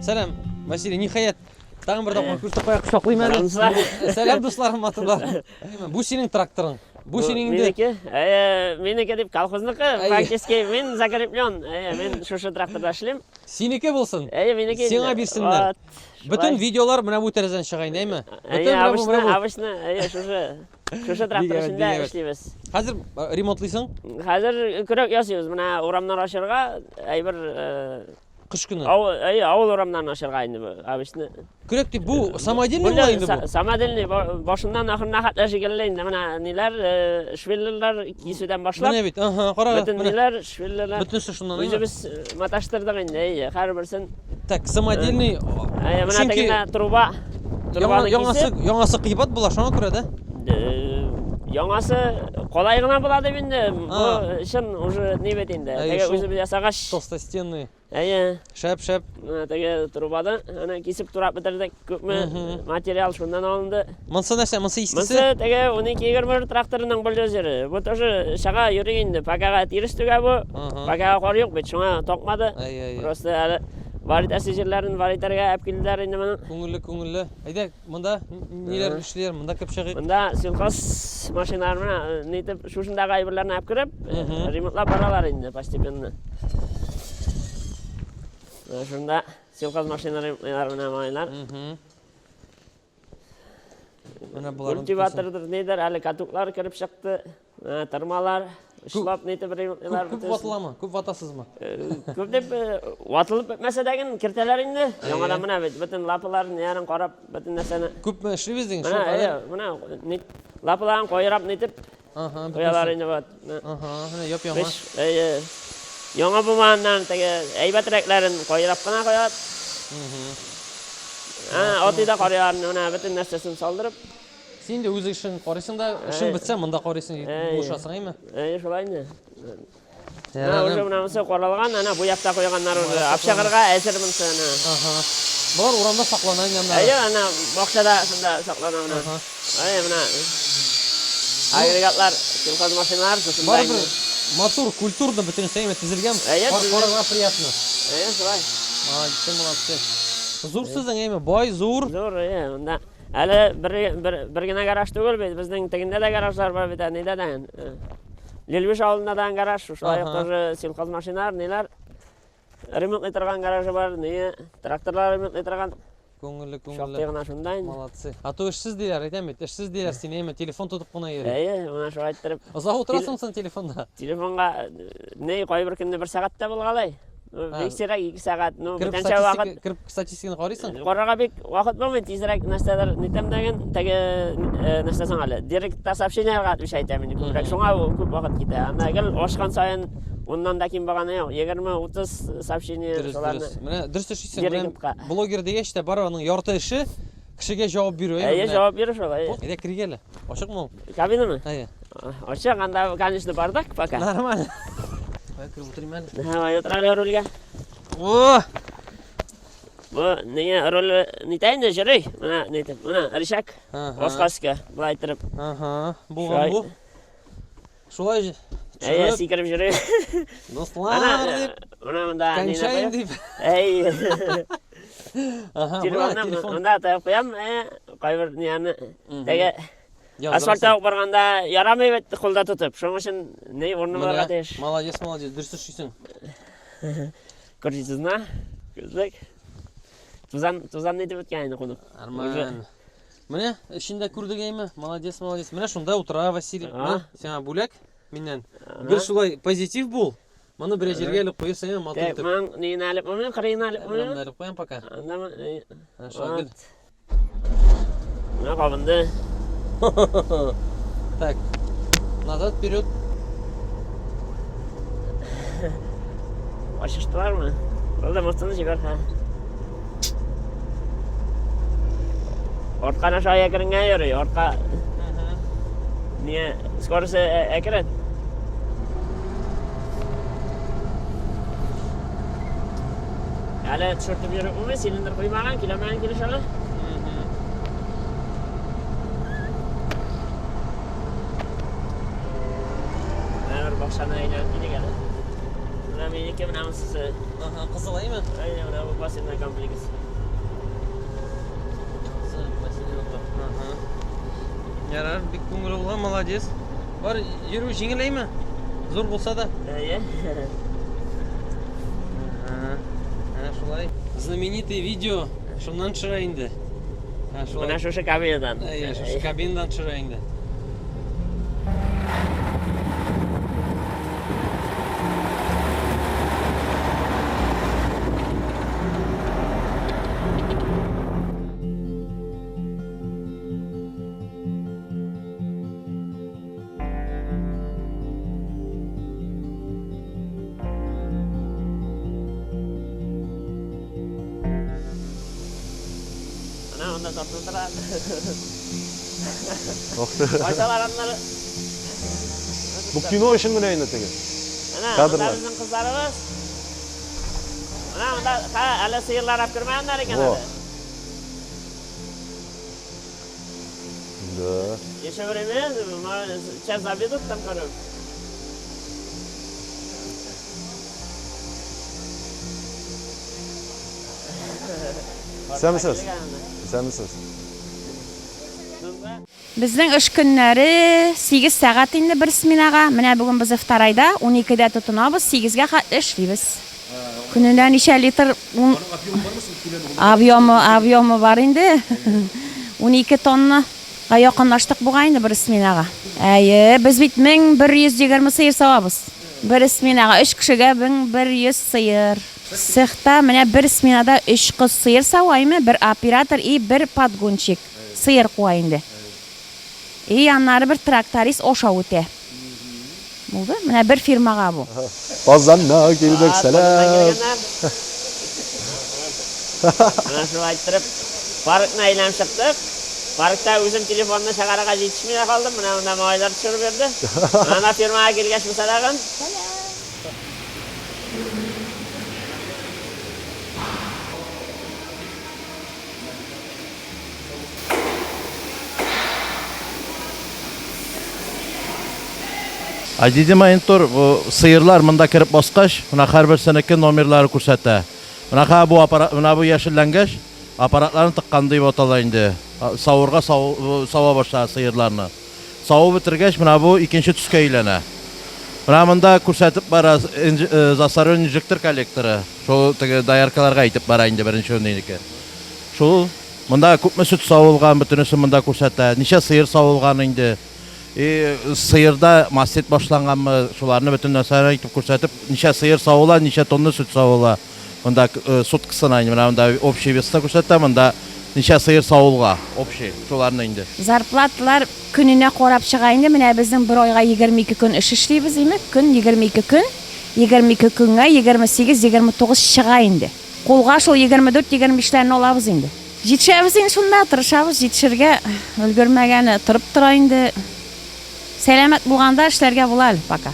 Сәлам, Василий, ниһаять, тагын бер тапкыр күрсәтеп куя, кочаклыйм әле. Сәлам, дусларым, матурлар. Бу синең тракторың. Бу синең инде. Минеке. Әйе, минеке дип колхозныкы, фактически мин закреплен. Әйе, мин шушы тракторда эшлим. Синеке булсын. Әйе, минеке. Сиңа бирсеннәр. Бөтен видеолар менә бу тәрәзәдән чыга инде, әйме? Бөтен менә бу, менә бу. Обычно, әйе, шушы. Шушы трактор эчендә эшлибез. Хәзер ремонтлыйсың? Хәзер көрәк ясыйбыз. Менә урамнар ачырга, әйбер Кыш көне. Авыл, әйе, авыл урамнарын ачырга инде бу, обычно. Көрәк дип бу самодельный була инде бу. Самодельный башыннан ахырына хәтле шикелле инде менә ниләр, швеллерлар кисүдән башлап. Менә бит, ага, кара. Бөтен ниләр, швеллерлар. Бөтенесе шуннан. Үзебез маташтырдык инде, әйе, һәрберсен. Так, самодельный. Әйе, менә тегенә труба. Трубаны яңасы, яңасы кыйбат була, шуңа күрә дә. Яңасы калай гына була дип инде. Бу чын уже ни бит инде. Теге үзебез ясагач. Толстостенный. Әйе. Шәп, шәп. Менә теге трубаны әнә кисеп турап бетердек. Күпме материал шуннан алынды. Монсы нәрсә? Монсы искесе? Монсы теге 12-21 тракторының бульдозеры. Бу тоже чага йөри инде. Покага тирес түгә бу. Покага кар юк бит, шуңа токмады. Просто әле вар итәсе җирләрен вар итәргә әп килделәр инде моны. Күңелле, күңелле. Әйдә, монда ниләр эшлиләр? Монда кереп чыгыйк. Монда сельхоз машиналар менә нитеп шушындагы әйберләрне алып кереп, ремонтлап баралар инде постепенно. Менә шунда сельхоз машиналар ремонтлыйлар менә малайлар. Менә боларын. Культиватордыр, нидер, әле катоклар кереп чыкты. Тырмалар, очлап нитеп ремонтлыйлар. Күп ватыламы? Күп ватасызмы? Күп дип ватылып бетмәсә дә ген кертәләр инде. Яңадан менә бит бөтен лапаларын, ниләрен карап, бөтен нәрсәне. Күпме эшлибез дигән? Менә, менә лапаларын кайрап нитеп куялар инде вот. Ага, менә яп-яңа. Әйе. Яңа булмаганнан теге әйбәтрәкләрен кайрап кына куялар. Аты да карыйлар, менә бөтен нәрсәсен салдырып. Син инде үз эшең карыйсың да, эшең бетсә, монда карыйсың, булышасың, әйме? Әйе, шулай инде. Менә уже менә монысы каралган, әнә бу якта куйганнар уже. Апчагырга әзер монысы әнә. Ага. Болар урамда саклана инде аннары. Әйе, әнә бакчада шунда саклана менә. Әйе, менә агрегатлар, сельхоз машиналар шушында. Барыбер матур, культурно бөтенесе әйме тезелгән. Карарга приятно. Әйе, шулай. Молодцы, молодцы. Зур сезнең әйме, бай, зур. Зур, әйе, монда. Әле бер, бер, бер генә гараж түгел бит, безнең тегендә дә гаражлар бар бит, нидә дә. Лилвиш авылында да гараж, шулай ук тоже сельхозмашиналар, ниләр ремонтлый торган гаражы бар, не тракторлар ремонтлый торган. Күңелле, күңелле. Шактый гына шунда инде. Молодцы. А то эшсез диләр, әйтәм бит, эшсез диләр сине, әмма телефон тотып кына йөри. Әйе, менә шулай иттереп. Озак утырасың соң телефонда? Телефонга не кайбер көнне бер сәгать тә булгалай. Бик сирәк 2 сәгать, ну, бүтәнчә вакыт. Кереп статистиканы карыйсың? Карарга бик вакыт булмый, тизрәк нәрсәдер нитәм дәген, теге нәрсә соң әле, директта сообщениеләргә отвечать итәм инде күбрәк. Шуңа күп вакыт китә. Анда гел ачкан саен уннан да ким булганы юк. 20-30 сообщение шуларны. Дөрес, менә дөрес эшлисең. Менә блогер дигәч тә бар аның ярты эше кешегә җавап бирү. Әйе, җавап бирү шул, әйе. Әйдә керик әле. Ачыкмы ул? Кабинамы? Әйе. Ачык, анда, конечно, бардак пока. Нормально. Кая кереп утырыйм әле. Давай, утыр әле рульгә. О! Бу нигә руль нитә инде җөри. Менә нитеп, менә рычаг. Аска өскә, былай иттереп. Ага, булган бу. Шулай Әйе, сикереп йөри. Дуслар дип. Менә монда Кончаем дип. Әй. Ага, телефон. Монда таеп куям, кайбер нияне. Теге асфальтта ук барганда ярамый бит кулда тотып. Шуның өчен ни урыны булырга тиеш. Молодец, молодец, дөрес эшлисең. Күрдегезме? Күзлек. Тузан, тузан нитеп үткән инде кунып. Нормально. Менә эчендә күрдек әйме? Молодец, молодец. Менә шунда утыра Василий. Менә сиңа бүләк миннән. Гел шулай позитив бул. Моны берәр җиргә элеп куерсың, әйме, матур итеп. Моның ниен әлеп булмый, кырыен әлеп булмый. Менә элеп куям пока. Анда Менә шулай гел. Менә кабынды. Так. Назад, вперед. Ачыштылармы? Булды, мостыны җибәр, ха. Артка аша әкренгә йөри, артка. Не, скорости әкрен. Әле төшертеп йөреп булмый, цилиндр куймаган, киләмәгән килеш әле. Менә бер бакчаны әйләнеп килик әле. Менә Менә минеке, менә монысы. Ага, кызыл әйме? Әйе, менә бу пассивный комплекс. Ага. Ярар, бик күңелле булган, молодец. Бар, йөрү җиңел әйме? Зур булса да. Әйе. Ага. Ә, шулай. Знаменитый видео шуннан төшерә инде. Ә, шулай. Менә шушы кабинадан. Әйе, шушы кабинадан төшерә инде. Менә монда тартып тора. Ох ты. Кайсалар аннары. Бу кино өчен генә инде теге. Менә монда Кадрлар. безнең кызларыбыз. Менә монда әле сыерлар алып кермәгәннәр икән Во. әле. Да. Еще время, сейчас забедут там, короче. Исәнмесез? Исәнмесез. Безнең эш көннәре 8 сәгать инде бер сменага. Менә бүген без вторайда 12дә тотынабыз, 8гә хәтле эшлибез. Көненә ничә литр ун объемы, объемы бар инде. 12 тонна га якынлаштык бугай инде бер сменага. Әйе, без бит 1120 сыер савабыз. Бер сменага өч кешегә 1100 сыер. Цехта менә бер сменада өч кыз сыер сава, әйме, бер оператор и бер подгонщик сыер куа инде. И аннары бер тракторист аша үтә. Булды? Менә бер фирмага бу. Казаннан килдек, сәлам. Менә шулай иттереп паркны әйләнеп чыктык. Паркта үзем телефонны чыгарырга җитешми дә калдым. Менә монда малайлар төшереп бирде. Ана фирмага килгәч булса. IDD монитор бу сыерлар монда кереп баскач, менә һәрберсенеке номерлары күрсәтә. Менә ха бу аппарат, менә бу яшелләнгәч, аппаратларын тыккан дип атала инде. Савырга сава башлады сыерларны. Савып бетергәч, менә бу икенче төскә әйләнә. Менә монда күрсәтеп бара засорен инжектор коллекторы. Шул теге дояркаларга әйтеп бара инде беренче урынныкы. Шул монда күпме сөт савылган, бөтенесе монда күрсәтә. Ничә сыер савылган инде. И сыерда мастит башланганмы, шуларны бөтен нәрсәне әйтеп күрсәтеп, ничә сыер савыла, ничә тонна сөт савыла. Монда суткасына инде менә монда общий веста күрсәтә, монда ничә сыер савылга, общий, шуларны инде. Зарплаталар көненә карап чыга инде. Менә безнең бер айга 22 көн эш эшлибез, име? Көн 22 көн. 22 көнгә 28-29 чыга инде. Кулга шул 24-25ләрне алабыз инде. Җитешәбез инде шунда, тырышабыз җитешергә, өлгермәгәне торып тора инде. Сәламәт булганда эшләргә була әле пока.